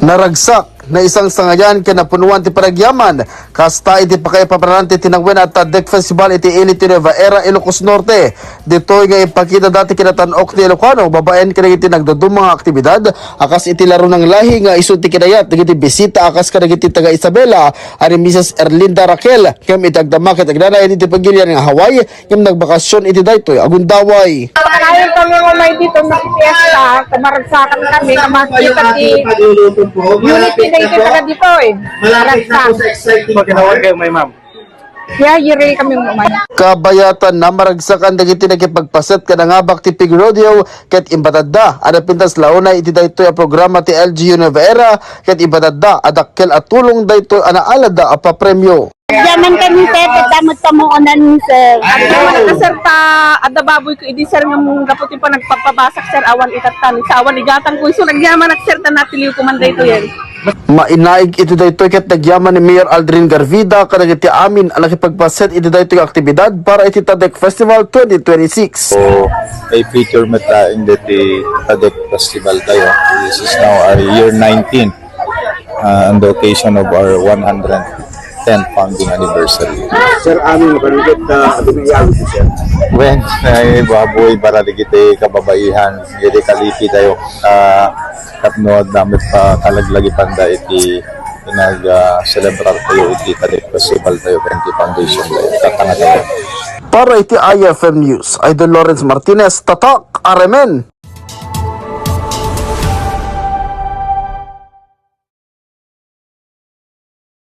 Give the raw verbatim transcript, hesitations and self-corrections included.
Naragsak, naisangsangayan ken napunuan ti panagyaman. Kasta iti pakaipapanan ti tinawen a Tadek Festival iti Elite Nueva Era, Ilocos Norte. Ditoy nga ipakita dati kinatan-ok ti Ilocano babaen kadagiti nagduduma nga aktibidad a kas iti laro nang lahi nga isu ti kinayat dagiti bisita a kas kadagiti taga Isabela a ni Missus Erlinda Raquel. Ken iti agdama ket agnanayon iti pagilian nga Hawaii ngem nagbakasyon iti daytoy a gundaway. Kayo kami umay dito, magpiesta, kumaragsakan kami, kamakita ti unity na ito taga dito eh. Maragsak. Pagkinawan kayo, may ma'am. Yeah, yuri kami umay. Kabayatan na maragsakan dagiti nakipagpaset ken nangabak ti pig rodeo ket imbatadda a napintas la unay iti daytoy a programa ti L G U Nueva Era ket imbatadda a dakkel a tulong daytoy a naalada a papremio. Diaman kami, sir, ket damot kamuonan, sir. Agyaman ka, sir, ta adda baboy ko idi, sir, nga gapu ti panagpapabasak, sir, awan itattan. Sa awan igatang ko, sir, agyaman ak, sir, ta natiliw ko man daytoy, eh. Mainaig iti daytoy ket nagyaman ni Mayor Aldrin Garvida kadagiti amin a nakipagpaset iti daytoy nga aktibidad para iti Tadek Festival twenty twenty-six. So, a feature met laeng deti Tadek Festival tayo. This is now our year nineteen, uh, on the occasion of our one hundred tenth founding anniversary. Sir, amin, mabalgit, uh, adu nga iawid, sir. Wen, ay, baboy para dagiti kababaihan, iti Kalipi tayo. Uh, tapno damit pa kalaglagipan da iti nag, uh, celebrar tayo iti Tadek Festival tayo, ken iti foundation tayo. Tatanga tayo. Para iti I F M News, Idol Lawrence Martinez, Tatak, Aremen.